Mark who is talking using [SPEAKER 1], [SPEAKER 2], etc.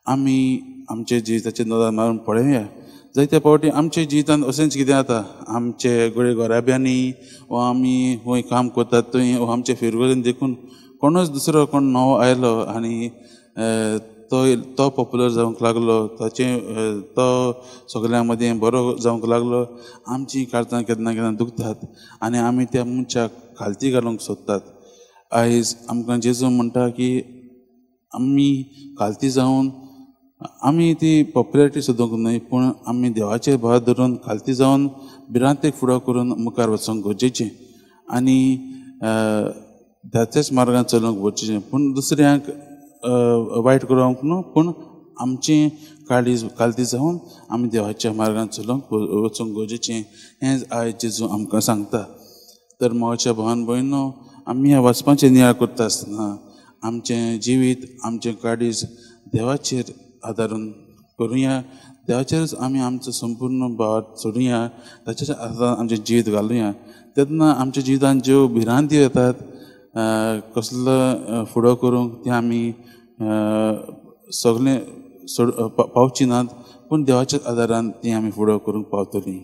[SPEAKER 1] आमी आमच्या जिविताचेर नदर मारून पळोवया. जायते फावटी आमच्या जिवितांत अशेंच कितें जाता, आमचे घडये घराब्यांनी वा आमी खंय काम करतात थंय वा आमच्या फिरगोलेन देखून कोणूच दुसरो कोण नवो आयलो आनी तो पॉपुलर जावंक लागलो, ताचें तो सगळ्यां मदीं बरो जावंक लागलो, आमची काळजां केन्ना केन्ना दुखतात आनी आमी त्या मनशाक खालती घालूंक सोदतात. आयज आमकां जेजू म्हणटा की आमी खालती जावन आमी ती पॉप्युलरिटी सोदूंक न्हय, पूण आमी देवाचेर भर धरून खालती जावन भिरांतेक फुडो करून मुखार वचूंक गरजेचें आनी त्याच मार्गान चलूंक गरजेचें. पूण दुसऱ्यांक वायट करूंक न्हू, पूण आमचें काळीज खालती जावन आमी देवाच्या मार्गान चलूंक वचूंक गरजेचें हें आयज जेजू आमकां सांगता. तर म्हज्या भावान भयणो, आमी ह्या वचपाचें नियाळ करता आसतना आमचें जिवीत आमचें काळीज देवाचेर आदारून करुया, देवाचेरच आमी आमचो संपूर्ण भार सोडुया, ताचेच आदारान आमचें जिवीत घालुया. तेन्ना आमच्या जिवितांत ज्यो भिरांती येतात कसलो फुडो करूंक तें आमी सगळें सोड पावची नात, पूण देवाच्या आदारान ती आमी फुडो करूंक पावतलीं.